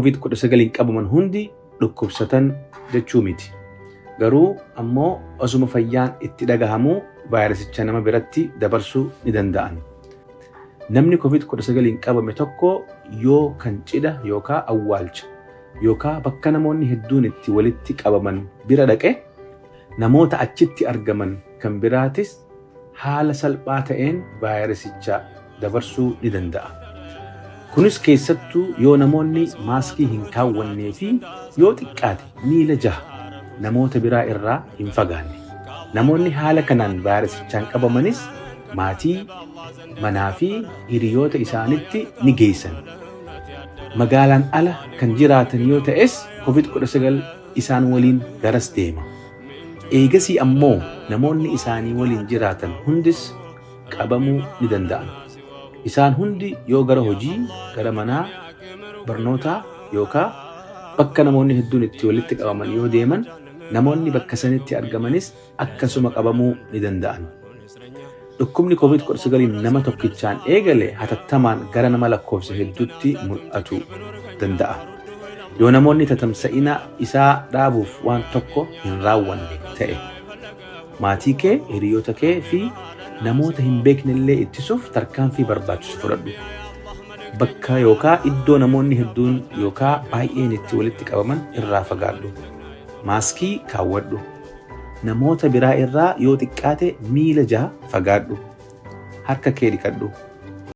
COVID-19 qabaman hundi dhukkubsatan jechuu miti. Garuu ammoo osuma fayyaan itti dhagahamuu vaayirasicha nama biratti dabarsuu ni danda'an. Namni COVID-19 qabame tokko yoo kan cidha yookaa awwaalcha yookaa bakka namoonni hedduun itti walitti qabaman bira dhaqe, namoota achitti argaman kan biraatis haala salphaa ta'een vaayirasicha dabarsuu ni danda'a. Kunis keessattuu yoo namoonni maaskii hin kaawwannee fi yoo xiqqaate miila 6 namoota biraa irraa hin fagaanne. Namoonni haala kanaan vaayirasichaan qabamanis maatii, manaa fi hiriyoota isaanitti ni geessan. Magaalaan ala kan jiraatan yoo ta'es COVID-19 isaan waliin garas deema. Eegasii ammoo namoonni isaanii waliin jiraatan hundis qabamuu ni danda'an. Isaan hundi yoo gara hojii, gara manaa, barnootaa yookaa bakka namoonni hedduun itti walitti qabaman yoo deeman, namoonni bakka sanitti argamanis akkasuma qabamuu ni danda'an. Dhukkubni COVID-19 nama tokkichaan eegale hatattamaan gara nama lakkoofsa hedduutti mul'atu danda'a. Yoo namoonni tatamsa'ina isaa dhaabuuf waan tokko hin raawwanne ta'e. Maatii kee, hiriyoota kee fi namoota hin beeknellee ittisuuf tarkaanfii barbaachisu fudhadhu. Bakka yookaa iddoo namoonni hedduun yookaa baay'een itti walitti qabaman irraa fagaadhu. Maaskii kaawwadhu. Namoota biraa irraa yoo xiqqaate miila 6 fagaadhu. Harka kee dhiqadhu.